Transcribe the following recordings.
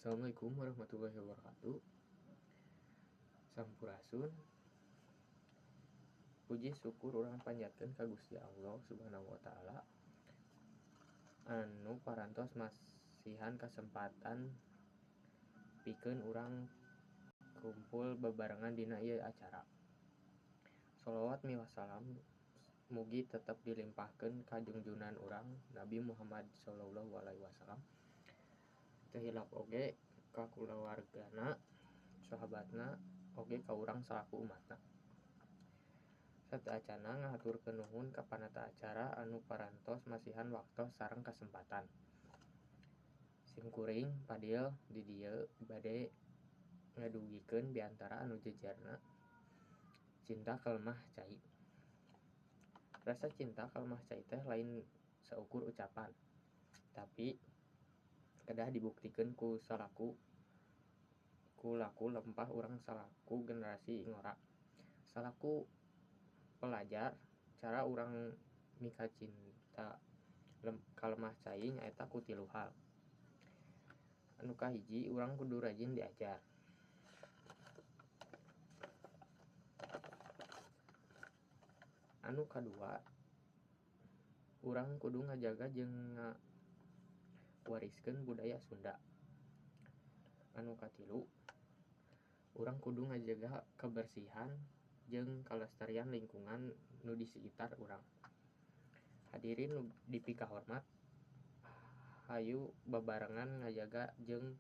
Assalamualaikum warahmatullahi wabarakatuh. Sampurasun. Puji syukur urang panjatkeun ka Gusti Allah Subhanahu wa taala anu parantos masihan kasempatan pikeun urang kumpul bebarengan dina ieu acara. Sholawat miwah salam mugi tetep dilimpahkeun ka junjunan urang Nabi Muhammad shallallahu alaihi wasallam. Teu hilap oge ka kulawargana, sahabatna, oge ka urang salaku umatna. Sateuacanna ngahaturkeun nuhun ka panata acara anu parantos masihan waktos sareng kasempatan. Simkuring Padil di dieu bade ngadugikeun biantara anu jejerna cinta ka lemah cai. Rasa cinta ka lemah cai teh lain saukur ucapan, tapi kedah dibuktikeun ku salaku ku laku lempah urang salaku generasi ngora. Salaku pelajar, cara urang mikacinta ka lemah cai nyaeta ku tilu hal. Anu kahiji, urang kudu rajin diajar. Anu kadua, urang kudu ngajaga jeung ngawariskeun budaya Sunda. Anu katilu, urang kudu ngajaga kebersihan jeung kalestarian lingkungan nu di sekitar urang. Hadirin nu dipikahormat, hayu babarengan ngajaga jeung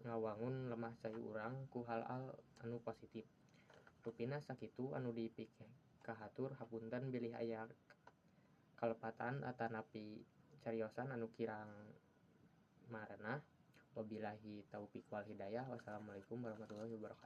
ngawangun lemah cai urang ku hal-hal anu positif. Rupina sakitu anu dipikahatur, hapunten bilih aya kalepatan atanapi cariosan anu kirang marenah. Wabillahi taufik wal hidayah. Wassalamualaikum warahmatullahi wabarakatuh.